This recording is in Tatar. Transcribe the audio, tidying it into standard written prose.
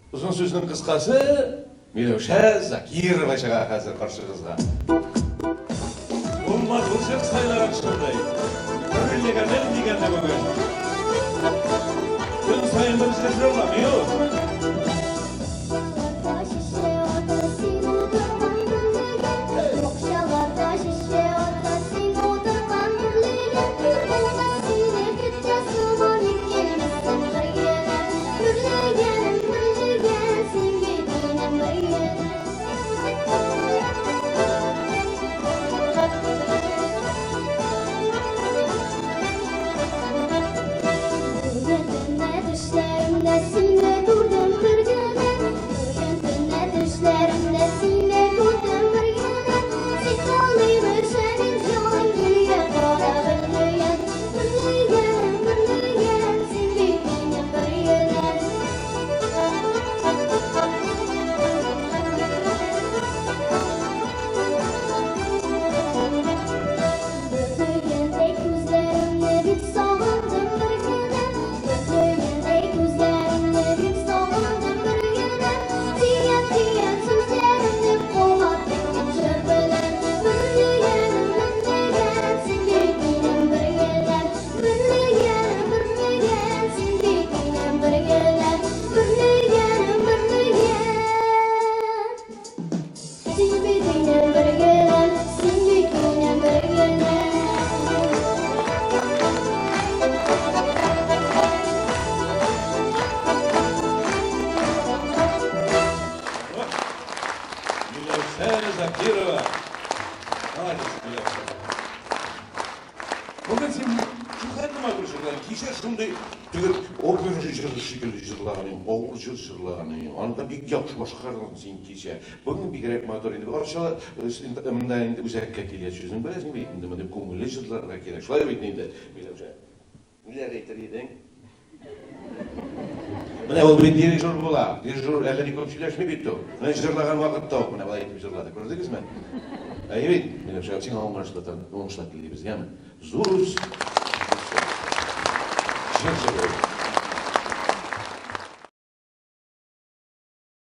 Озын сүзнең кыскасы, Миләүшә Закирова чыга хәзер каршыгызга. Ул матур җыр сайлаган шундый. Берлегенең дигәндә бүген. Көн саен бер җыр җырламый ул. Миләүшә Закирова. Молодец, Миләүшә. Бүген син шулхәтле матур җырладың. Кичә шундый теге опера җыры шикелле җырлаган идең, авыр җыр җырлаган идең. Аны да бик яхшы башкардың син кичә. Бүген бигрәк матур инде. Арчала монда инде үзәккә килгәч үзең беләсең бит инде мондый күңелле җырларга кирәк. Шулай бит инде, Миләүшә. Ниләр әйтер идең? Менә ул бит дирижер була. Дирижер әллә ни күп сөйләшми бит ул. Менә җырлаган вакытта ук менә болай итеп җырлады. Күрдегезме? Әйе бит. Миләүшә, сиңа уңышлы, уңышлар телибез, яме. Зур үс. Җыр җырлый.